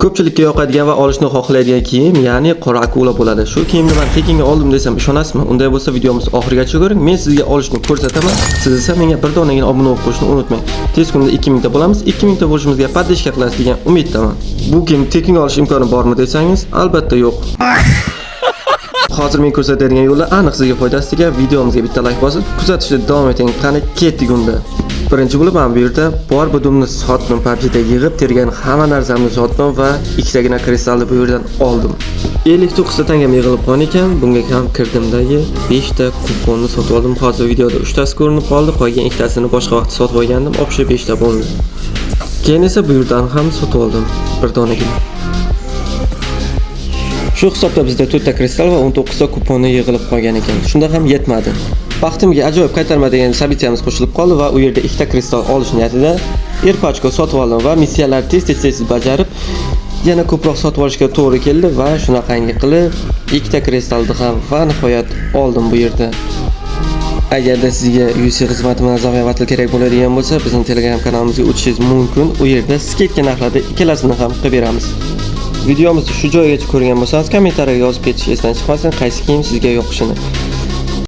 Ko'pchilikka yoqadigan va olishni xohlaydigan kiyim, ya'ni qora akula bo'ladi. Shu kiyimni men tekinga oldim desam ishonasizmi? Unday bo'lsa, videomizni oxirigacha ko'ring. Men sizga olishni ko'rsataman. Siz esa menga bir donagina obuna bo'lib qo'yishni unutmang. Tez kunda 2000 ta bo'lamiz. 2000 ta bo'lishimizga поддержка qilasiz degan umiddaman. Bu kiyim tekinga olish imkoni bormi desangiz, albatta yo'q. Hozir men ko'rsatadigan yo'lda aniq sizga foydasi tegar. Videomizga bitta like bosib, kuzatishda davom eting. Qani, ketdik unda. Birinchi bo'lib men bu yerda bor budumni sotdim, PUBG'da yig'ib tergan hamma narsamni sotdim va ikkitagina kristalni bu yerdan oldim. 59 ta tangam yig'ilib qolgan ekan, bunga ham kirdimdagi 5 ta kuponni sotib oldim. Hozir videoda 3 tasi ko'rinib qoldi, qolgan ikkitasini boshqa vaqt sotib olgandim, общий 5 ta bo'ldi. Keyin esa bu yerdan ham sotib oldim bir donagina. Shu hisobda bizda 4 ta kristal va 19 ta kuponi yig'ilib qolgan ekan. Shunda ham yetmadi. Baxtimga ajoyib qaytarma degan события miz qo'shilib qoldi va u yerda ikkita kristal olish niyatida Airpachko sotib oldim va missiyalarni tez-tez tez bajarib, yana ko'proq sotib olishga to'g'ri keldi va shunaqangi qilib ikkita kristalni ham va nihoyat oldim bu yerda. Agarda sizga UC xizmati munazzam va kerak bo'ladigan bo'lsa, bizning Telegram kanalimizga o'tishingiz mumkin. U yerda скидка narxlarda ikkalasini ham qilib beramiz. Videomizni shu joygacha ko'rgan bo'lsangiz, kommentariyaga yozib ketish esdan chiqmasin, qaysi kiyim sizga yoqishini.